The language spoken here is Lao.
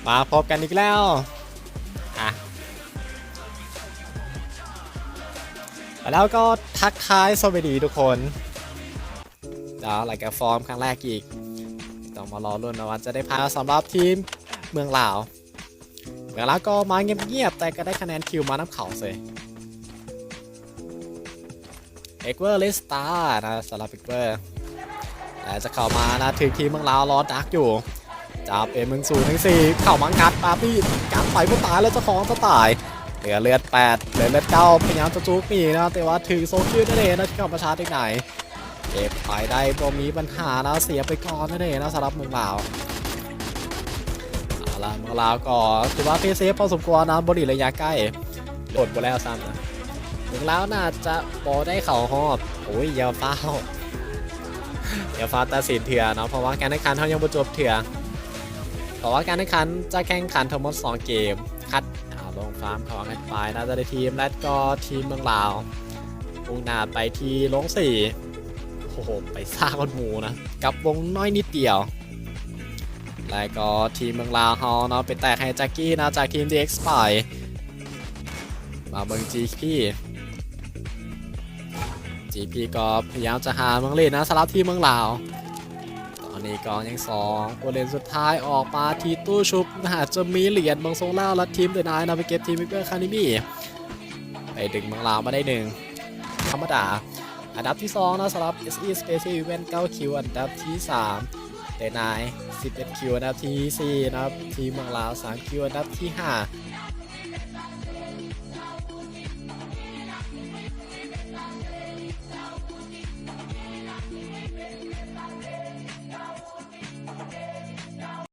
ມາພົບກັນອີກແລ້ວ ອ່ະ ແລ້ວກໍທັກທາຍສະຫວັດດີທຸກຄົນ ເຈົ້າ ແລ້ວກໍຟອມຄັ້ງແລກອີກ ຕ້ອງມາລໍລຸ້ນວ່າຈະໄດ້ຜ່ານສຳລັບທີມເມືອງລາວ ເມືອງລາວກໍມາງຽບໆ ແຕ່ກໍໄດ້ຄະແນນຄິວມານຳເຂົາເສຍ ເອກເວີເລສຕານະ ສຳລັບເອກເວີ ແລະ ຈະເຂົ້າມານະ ຖືກທີມເມືອງລາວລໍດັກຢູ່ ຈັບເອັມໜຶ່ງສູນໜຶ່ງສີ່ ເຂົ້າມາງັດປາປີ້ ງັດໄປບໍ່ຕາຍ ແລ້ວເຈົ້າຂອງຈະຕາຍ ເຫຼືອເລືອດແປດ ເຫຼືອເລືອດເກົ້າ ພະຍາຍາມຈະຈຸກໜີນະ ແຕ່ວ່າຖືກໂຊຄິວນັ້ນເອງນະ ທີ່ເຂົ້າມາຊາດອີກໃນ ເກັບໄປໄດ້ບໍ່ມີບັນຫານະ ເສຍໄປກ່ອນນັ້ນເອງນະ ສຳລັບເມືອງລາວ ເອົາລະ ເມືອງລາວກໍຖືວ່າເພເຊບພໍສົມຄວນນະ ບໍ່ໜີໄລຍະໃກ້ ໂດດບໍ່ແລ້ວຊ້ຳນະ ເມືອງລາວໜ້າຈະບໍ່ໄດ້ເຂົ້າຮອບ ໂອ້ຍ ຢ່າຟ້າວ ຢ່າຟ້າວຕັດສິນເທື່ອເນາະ ເພາະວ່າການແຂ່ງຂັນເຮົາຍັງບໍ່ຈົບເທື່ອ ເພາະວ່າການແຂ່ງຂັນຈະແຂ່ງຂັນທັງໝົດສອງເກມ ຄັດ ເອົາ ລົງຟາມເຂົ້າກັນໄປ ໜ້າຈະໄດ້ທີມແລດກໍທີມເມືອງລາວ ມຸ່ງໜ້າໄປທີ່ໂລງສີ່ ໂອ້ໂຫ ໄປຊ້າກວ່າໝູ່ນະ ກັບວົງນ້ອຍນິດດຽວ ແລະກໍທີມເມືອງລາວເຮົາເນາະ ໄປແຕກໃຫ້ຈັກກີ້ນະ ຈາກທີມດີເອັກໄປ ມາເບິ່ງຈີພີ ຈີພີກໍພະຍາຍາມຈະຫາເມືອງເລນນະ ສຳລັບທີມເມືອງລາວ ຕອນນີ້ກໍຍັງສອງຜູ້ຫຼິ້ນສຸດທ້າຍອອກມາທີ່ຕູ້ຊຸບ ໜ້າຈະມີຫຼຽນເບິ່ງຊົງແລ້ວ ແລະທີມເດນາຍນຳໄປເກັບທີມວິກເຕີຄາເດມີ ໄປດຶງເມືອງລາວມາໄດ້ໜຶ່ງ ທຳມະດາ ອັນດັບທີສອງນະ ສຳລັບເອສອີສະເປເຊຍອີເວັນ ເກົ້າຄິວ ອັນດັບທີສາມ ເດນາຍ ສິບເອັດຄິວ ອັນດັບທີສີ່ນະ ທີມເມືອງລາວ ສາມຄິວ ອັນດັບທີຫ້າ